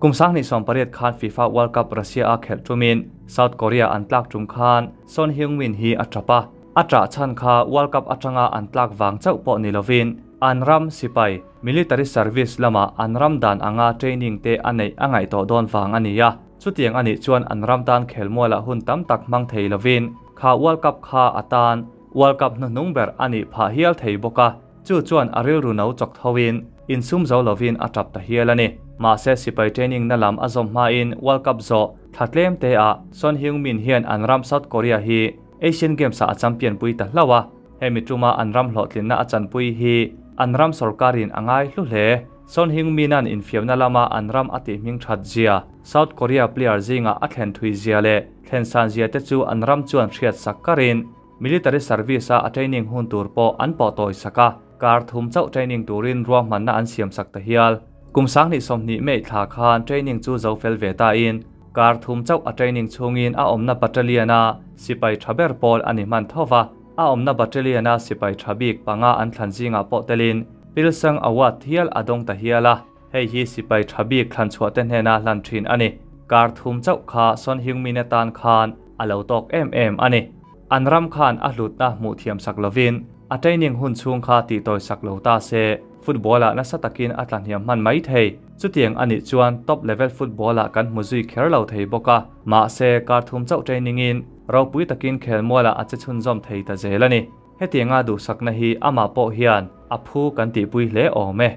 Kum 2018 khan FIFA World Cup Russia a khelh ṭumin South Korea an tlak ṭum khan Son Heung-min hi a ṭap a. A ṭah chhan kha World Cup aṭanga an tlak vang chauh pawh ni lovin an ram sipai, military service, lama an ram dan anga training te a neih a ngaih tawh dawn vang a ni a. Chutiang a nih chuan an ram tan khelmualah hun tam tak hmang thei lovin kha World Cup kha a tan World Cup hnuhnung ber a nih phah hial thei bawk a. Chu chuan a rilru no chawk thoin insum zo lovin a tap ta hial a ni. Mahse sipai training na lam a zawm hmain World Cup zawh thla tlem te ah Son Heung-min hian an ram South Korea hi Asian Games ah a champion pui ta hlauh a. Hemi tuma an ram hlawhtlinna a chanpui hi an ram sorkarin a ngai hlu hle. Son Heung-min-a'n infiamna lama an ram a tih hming that zia, South Korea player zingah a thlen thui zia leh thlen san zia te chu an ram chuan hriat sak karin Military service a a training hun tur pawh an pawh tawi sak a, kar thum chauh training turin ruahmanna an siam sak ta hial. Kum 2020 May thla khan training chu zo fel ve ta in, kar thum chauh a training chhungin a awmna battalion a sipai tha ber pawl a ni hman tho va, a awmna battalion a sipai tha bik panga an thlan zingah pawh telin Pilsang Award hial a dawng ta hial a, hei hi sipai tha bik thlan chhuah te hnena hlan thin a ni. Kar thum chauh kha Son Heung-min atan khan a lo tawk em em a ni. An ram khan a hlutna hmuh thiam sak lovin a training hun chhung kha tih tawi sak lo ta se, football ah nasa takin a tla hniam hman mai thei. Chutiang a nih chuan top level football ah kan hmu zui kher lo thei bawk a, mahse kar thum chauh training in ropui takin khelmual ah a che chhunzawm thei ta zel a ni. Hetianga duhsakna hi amah pawh hian a phu kan tihpui hle awm e.